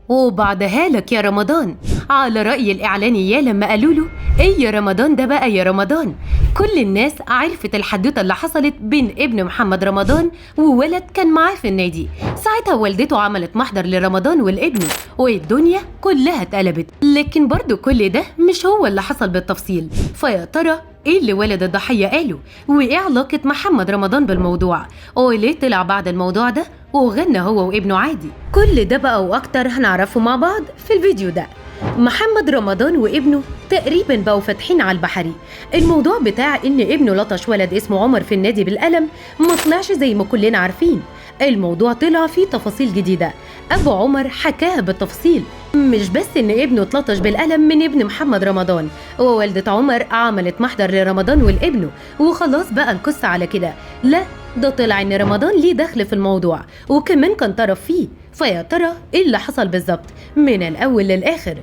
وبعدها لك يا رمضان. على رأي الإعلانية لما قالوا له إيه يا رمضان ده بقى يا رمضان، كل الناس عرفت الحدوتة اللي حصلت بين ابن محمد رمضان وولد كان معاه في النادي. ساعتها والدته عملت محضر لرمضان والابن والدنيا كلها اتقلبت، لكن برضو كل ده مش هو اللي حصل بالتفصيل. فيا ترى ايه اللي ولد الضحية قاله؟ وايه علاقة محمد رمضان بالموضوع؟ وليه طلع بعد الموضوع ده وغنى هو وابنه عادي؟ كل ده بقى واكتر هنعرفه مع بعض في الفيديو ده. محمد رمضان وابنه تقريبا بقوا فاتحين على البحري. الموضوع بتاع ان ابنه لطش ولد اسمه عمر في النادي بالقلم ما طلعش زي ما كلنا عارفين، الموضوع طلع فيه تفاصيل جديدة ابو عمر حكاها بالتفصيل. مش بس ان ابنه اتلطش بالقلم من ابن محمد رمضان، ووالدة عمر عملت محضر لرمضان والابنه وخلاص بقى القصة على كده، لا ده طلع ان رمضان ليه دخل في الموضوع وكمان كان طرف فيه. فيا ترى ايه اللي حصل بالظبط من الاول للاخر؟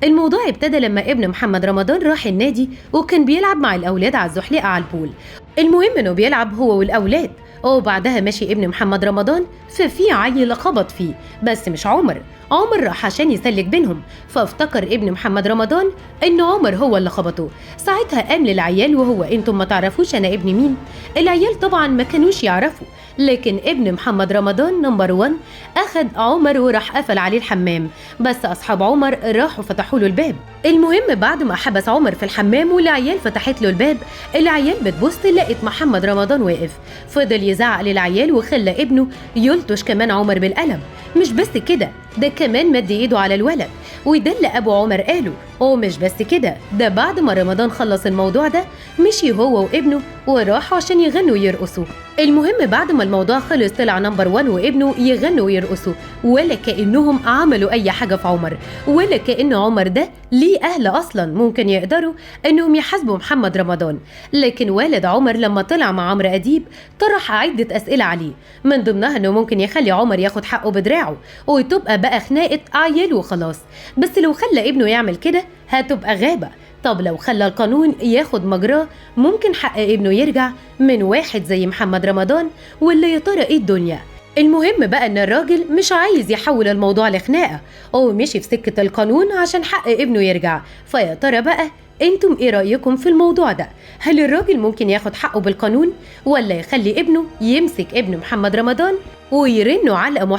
الموضوع ابتدى لما ابن محمد رمضان راح النادي وكان بيلعب مع الاولاد على الزحليقه على البول. المهم انه بيلعب هو والاولاد، وبعدها ماشي ابن محمد رمضان ففي عيل خبط فيه، بس مش عمر. عمر راح عشان يسلك بينهم، فافتكر ابن محمد رمضان ان عمر هو اللي خبطه. ساعتها قام للعيال وهو انتم ما تعرفوش انا ابن مين؟ العيال طبعا ما كانوش يعرفوا، لكن ابن محمد رمضان number 1 اخد عمر وراح قفل عليه الحمام، بس اصحاب عمر راحوا فتحوا له الباب. المهم بعد ما حبس عمر في الحمام والعيال فتحت له الباب، العيال بتبص لقت محمد رمضان واقف. فضل يزعق للعيال وخلى ابنه يلطش كمان عمر بالقلم. مش بس كده، ده كمان مد ايده على الولد، وده اللي ابو عمر قاله. ومش بس كده، ده بعد ما رمضان خلص الموضوع ده مشي هو وابنه وراحوا عشان يغنوا ويرقصوا. المهم بعد ما الموضوع خلص طلع number 1 وابنه يغنوا ويرقصوا ولا كأنهم عملوا اي حاجة في عمر، ولا كأن عمر ده ليه اهل اصلا ممكن يقدروا انهم يحاسبوا محمد رمضان. لكن والد عمر لما طلع مع عمرو اديب طرح عدة اسئلة عليه، من ضمنها انه ممكن يخلي عمر ياخد حقه بدراعه وتبقى بقى خناقة عيال وخلاص، بس لو خلى ابنه يعمل كده هتبقى غابة. طب لو خلى القانون ياخد مجراه ممكن حق ابنه يرجع من واحد زي محمد رمضان، ولا يا ترى ايه الدنيا؟ المهم بقى ان الراجل مش عايز يحول الموضوع لخناقه ومشي في سكة القانون عشان حق ابنه يرجع. فيا ترى بقى انتم ايه رأيكم في الموضوع ده؟ هل الراجل ممكن ياخد حقه بالقانون ولا يخلي ابنه يمسك ابن محمد رمضان ويرنوا علقة محترمة؟